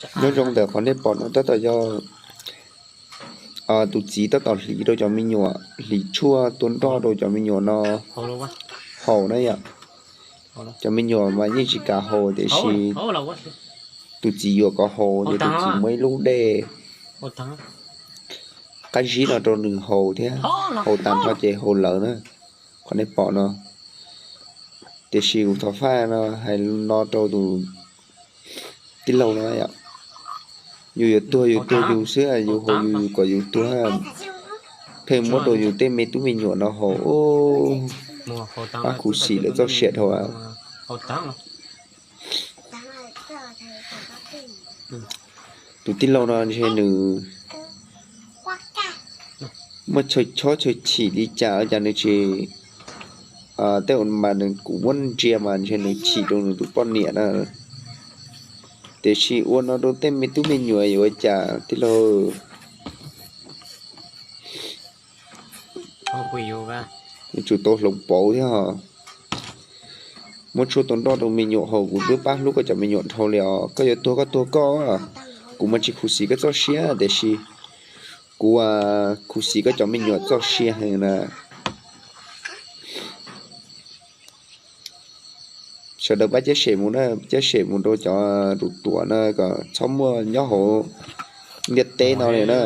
Nyob zoo ntawm qhov nej pom no tab tom yog tus txiv tab tom hliv rau cov me nyuam, hliv tshuaj tua nroj rau cov me nyuam no haus na yom. Cov me nyuam mas yeej tsis kam haus tiam sis tus txiv yuam kom haus ces tus txiv muab ib lub dej qab zib no rau nws haus thiab, haus tas nrho ces haus lawm na, qhov nej pom no. Tiam sis kuv thov faj no hais no rau tus tij laug no, yus yuav tuag yus tuag yus xwb, yus haus yus kom yus tuag, pheej muab rau yus tej me tub me nyuam no haus, pab khuv xim lawv txoj sia dhau. Tus tij laug no ntshe nws muaj chaw chob chaw chim li cas ua cas nws tsis, tej uas mas nws kuv muab ntsia mas ntshe nws chim rau nws tus poj niam na. Tiam sis ua no rau tej me tub me nyuam yuav ua cas tij laug? Yuav tsum tau hloov pauv thiab os. Muab tshuaj tua nroj rau me nyuam haus, kuv twb pab hlub koj cov me nyuam dhau li os. Koj yuav tuag koj tuag koj, kuv mas tsis khuv xim koj txoj sia tiam sis kuv khuv xim koj cov me nyuam txoj sia heev na. Sawv daws pab ciab sem mus na, ciab sem mus rau cov ruam ruam na kom txhob muaj nyob hauv ntiaj teb no li na.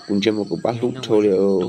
Kuv ntsia mas kuv pab hlub dhau li os.